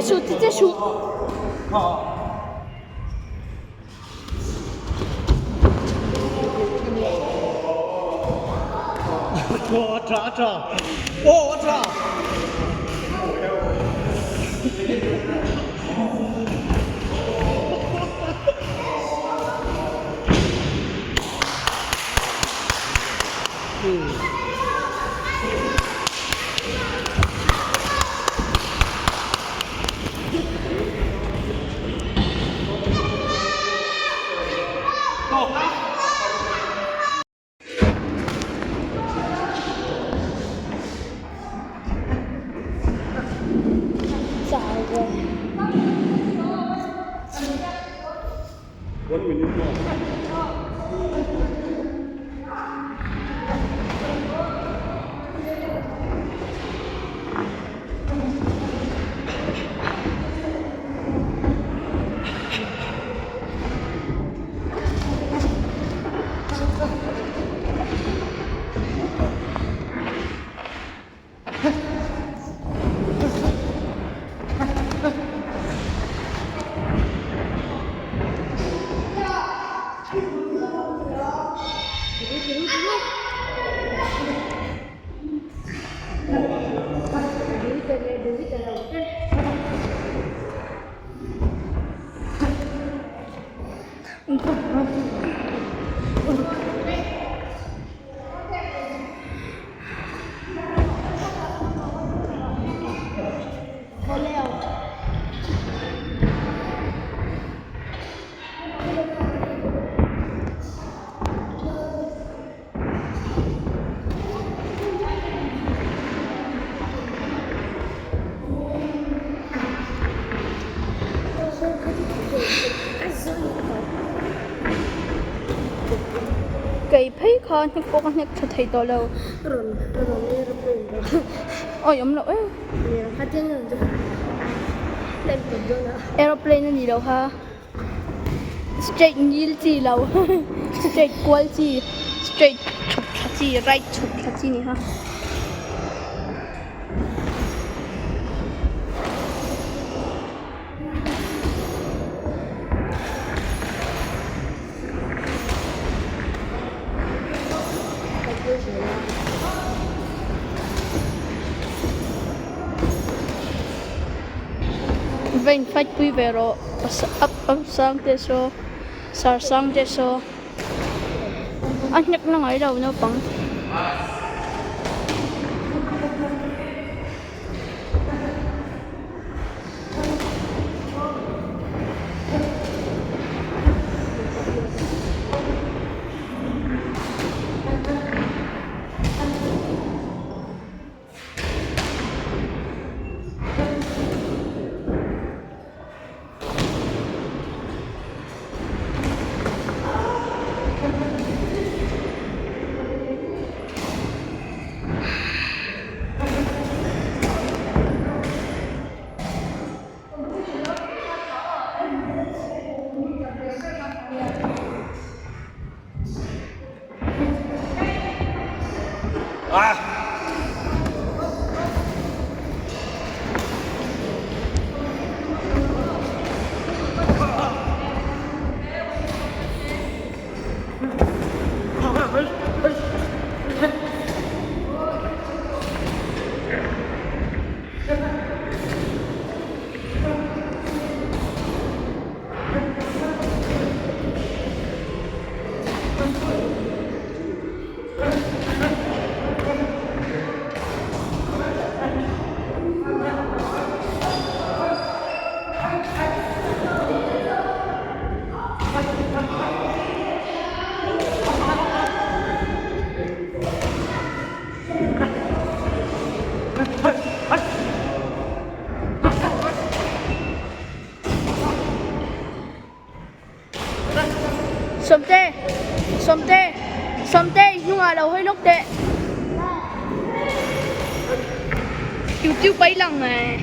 suh ti che suh. Kei phei kha hnek pawh ka hnek tha thei tawh lo. Awi awm loh em. Aeroplane a ni lo kha. Straight ngil chi lo straight kual chi straight chhuk thla chi right chhuk thla chi ni kha. Va in fight pui ve rawh up up sang te saw sar sang te saw a hnek na ngai lo naupang. Sawmte! Sawmte! Sawmte i hnungah lo hawi lawk teh. Tiu tiu pai lang eh.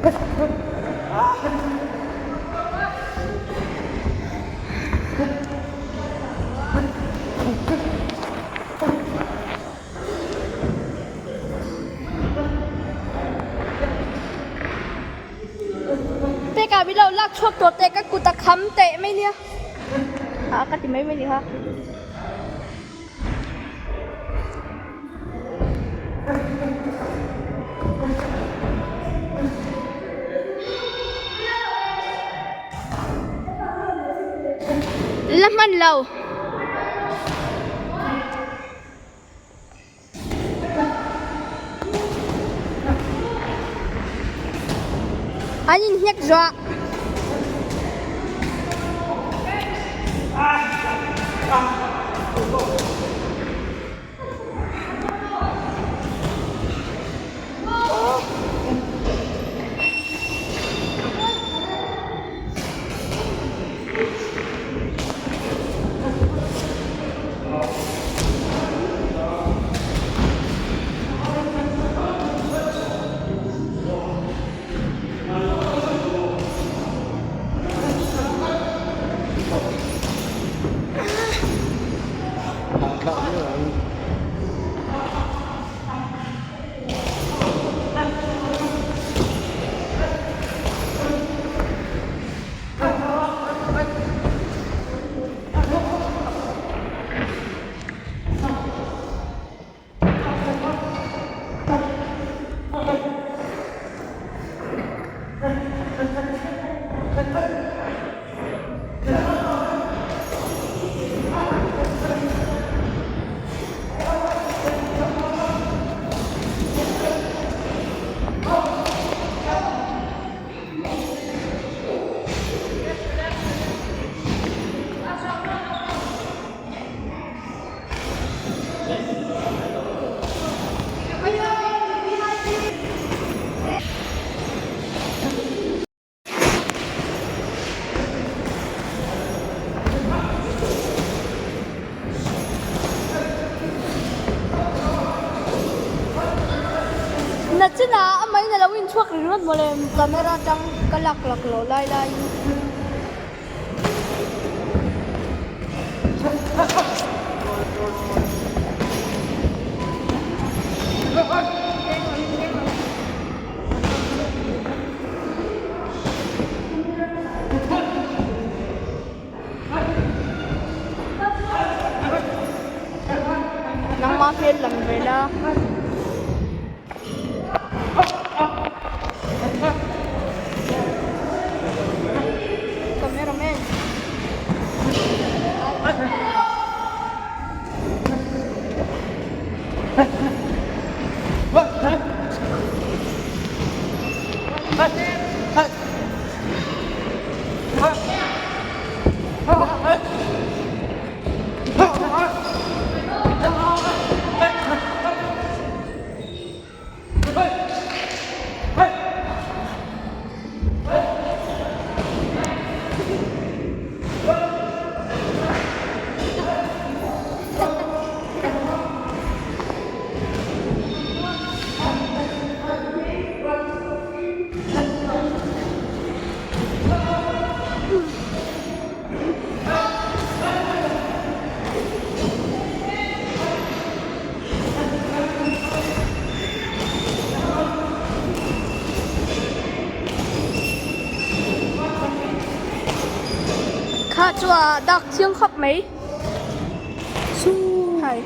Peka min lo lak chhuak tawh teh ka kut a kham teh mai nia. Ah ka ti mai mai ni kha. La hman lo. An inhnek zuah. Nachinah a main a lo inchhuak ringawt mawle camera atang ka lak lak loh lai laiin. Nangmah hmel lang ve la. Cameraman. Kha chu a dak chiang khawp mai. Hai.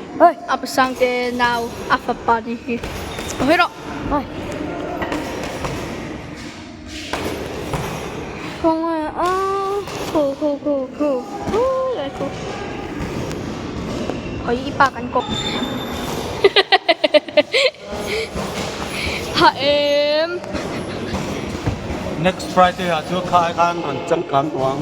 A pasang te nau a fapa ni hi. Hawi rawh. Khawngaih a khu khu khu khu khu lai khu. Hawi i pa kan kawk. Ha em. Next Friday ah chu khai khan rawn changkang tawh ang.